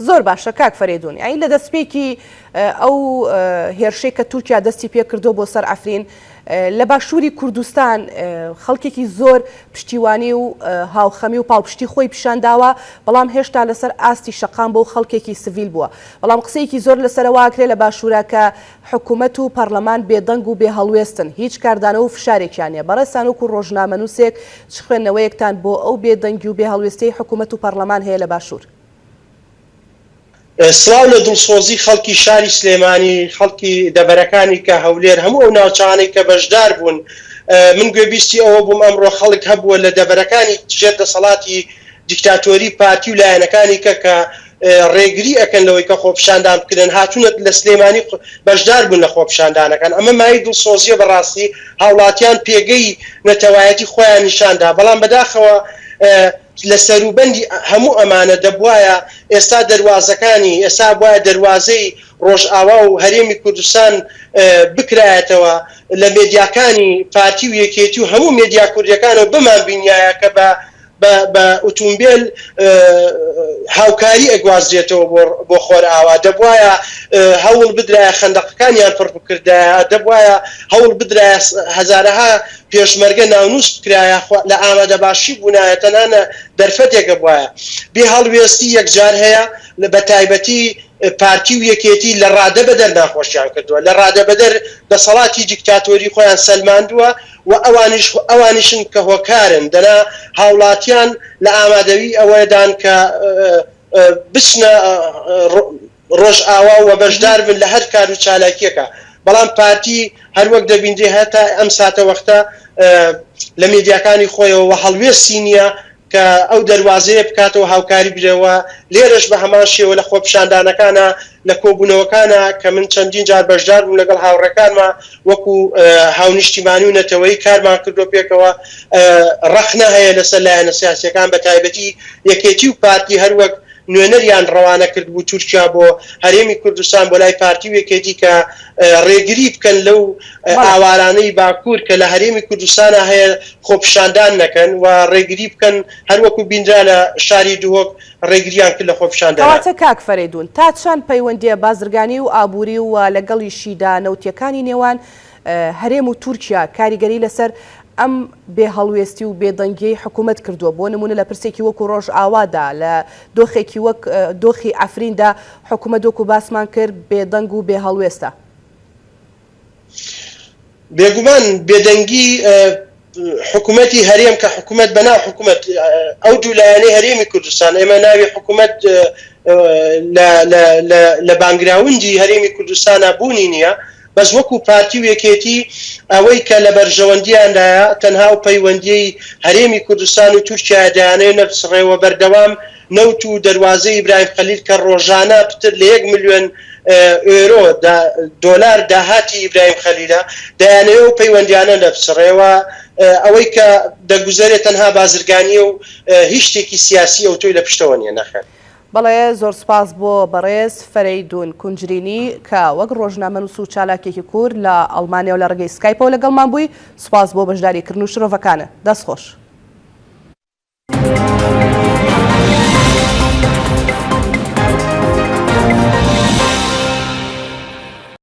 زۆر باشە کاک فەرەیدوون یانی لە دەستپێکی ئەو هێرشەی کە تورکیا دەستی پێکردووە بۆ سەر عەفرین لە باشووری کوردستان خەڵکێکی زۆر پشتیوانی و هاوخەمی و پاڵپشتی خۆی پیشان داوە بەڵام هێشتا لەسەر ئاستی شەقام بۆ خەڵکێکی سڤیل بووە بەڵام قسەیەکی زۆر لەسەرەوە ئەکرێ لە باشوورە کە حکومەت و پەڕلەمان بێدەنگ و بێ هەڵوێستن، هیچ کاردانەوە و فشارێکیان نیە. بەڕێزتان وەکو ڕۆژنامەنووسێک چ خوێندنەوەیەکتان بۆ ئەو بێدەنگی و بێ هەڵوێستیەی حکومەت و پەڕلەمان هەیە لە باشوور؟ سڵاو لە دڵسۆزی خەڵکی شاری سلێمانی، خەڵکی دەڤەرەکانی کە هەولێر، هەموو ئەو ناوچانەی کە بەشدار بوون. من گوێبیستی ئەوە بووم ئەمڕۆ خەڵک هەبووە لە دەڤەرەکانی ژێر دەسەڵاتی دیکتاتۆری پارتی و لایەنەکانی کە کە ڕێگری ئەکەن لەوەی کە خۆپیشاندان بکرێن هاتوونەت لە سلێمانی بەشدار بوون لە خۆپیشاندانەکان ئەمە مایەی دڵسۆزیە بەڕاستی هاوڵاتیان پێگەی نەتەوایەتی خۆیان نیشاندا بەڵام بەداخەوە لە سەروبەندی هەموو ئەمانە دەبوایە ئێستا دەروازەکانی ئێستا بوایە دەروازەی ڕۆژئاوا و هەرێمی کوردستان بکرایەتەوە لە مێدیاکانی پارتی و یەکێتی و هەموو مێدیا کوردیەکانەوە بمانبینیایە کە بە بە بە ئوتومبێل هاوکاری ئەگوازرێتەوە بۆ بۆ خۆرئاوا، دەبوایە هەوڵ بدرایە خەندەقەکانیان پڕ بکردایە، دەبوایە هەوڵ بدرایە هەزارەها پێشمەرگە ناونووس بکرایە، لە ئامادەباشی بوونایە، تەنانە دەرفەتێک ئەبوایە. بێ هەڵوێستی یەکجار هەیە، بە تایبەتی پارتی و یەکێتی لە ڕادەبەدەر ناخۆشیان کردووە، لە ڕادەبەدەر دەسەڵاتی دیکتاتۆری خۆیان سەلماندووە و ئەوانیش ئەوانیشن کە هۆکارن، دەنا هاوڵاتیان لە ئامادەوی ئەوەدان کە بچنە ڕۆژئاوا و بەشدار بن لە هەر کار و چالاکیەکە، بەڵام پارتی هەروەک دەبینرێ هەتا ئەم ساتەوەختە لە مێدیاکانی خۆیەوە هەڵوێستی نییە کە ئەو دەروازەیە بکاتەوە هاوکاری برێ و لێرەش بە هەمان شێوە لە خۆپیشاندانەکانا لە کۆبوونەوەکانا کە من چەندین جار بەشدار بووم لەگەڵ هاوڕێکانما وەکو هاونیشتیمانی و نەتەوەیی کارمان کردووە پێکەوە ڕەخنە هەیە لەسەر لایەنە سیاسیەکان بە تایبەتی یەکێتی و پارتی هەروەک نوێنەریان ڕەوانە کردبوو تورکیا بۆ هەرێمی کوردستان بۆ لای پارتی و یەکێتی کە ڕێگری بکەن لەو ئاوارانەی باکوور کە لە هەرێمی کوردستانا هەیە خۆپیشاندان نەکەن و ڕێگری بکەن هەروەکو بینرا لە شاری دهۆک ڕێگریان کرد لە خۆپیشاندەران. کەواتە کاک فەرەیدوون تا چەند پەیوەندییە بازرگانی و ئابووری و لەگەڵیشیدا نەوتییەکانی نێوان هەرێم و تورکیا کاریگەری لەسەر ئەم بێ هەڵوێستی و بێدەنگیەی حکومەت کردووە، بۆ نموونە لە پرسێکی وەکو ڕۆژئاوادا، لە دۆخێکی وەک دۆخی عەفریندا حکومەت وەکو باسمان کرد بێدەنگ و بێ هەڵوێستە. بێگومان بێدەنگی حکومەتی هەرێم کە حکومەت بەناو حکومەت ئەو دوو لایەنەی هەرێمی کوردستان ئێمە ناوی حکومەت لە بانگراوندی هەرێمی کوردستانا بوونی نییە بەس وەکو پارتی و یەکێتی ئەوەی کە لە بەرژەوەندیاندایە تەنها ئەو پەیوەندیەی هەرێمی کوردستان و تورکیایە دەیانەوێت نەپچڕێ و بەردەوام نەوت و دەروازەی ئیبراهیم خەلیل کە ڕۆژانە پتر لە یەک ملیۆن ئۆرۆ دۆلار داهاتی ئیبراهیم خەلیلە دەیانەوێت ئەو پەیوەندیانە نەپچڕێ و ئەوەی کە دەگوزەرێ تەنها بازرگانیە و هیچ شتێکی سیاسی ئەوتۆی لە پشتەوە نیە نەخێر. بەڵێ زۆر سوپاس بۆ بەڕێز فەرەیدون کونجرینی کە وەک ڕۆژنامەنووس و چالاکێکی کورد لە ئەڵمانیاو لە ڕێگەی سکایپەوە لەگەڵمان بووی، سوپاس بۆ بەشداریکردن و شرۆڤەکانت. دەست خۆش.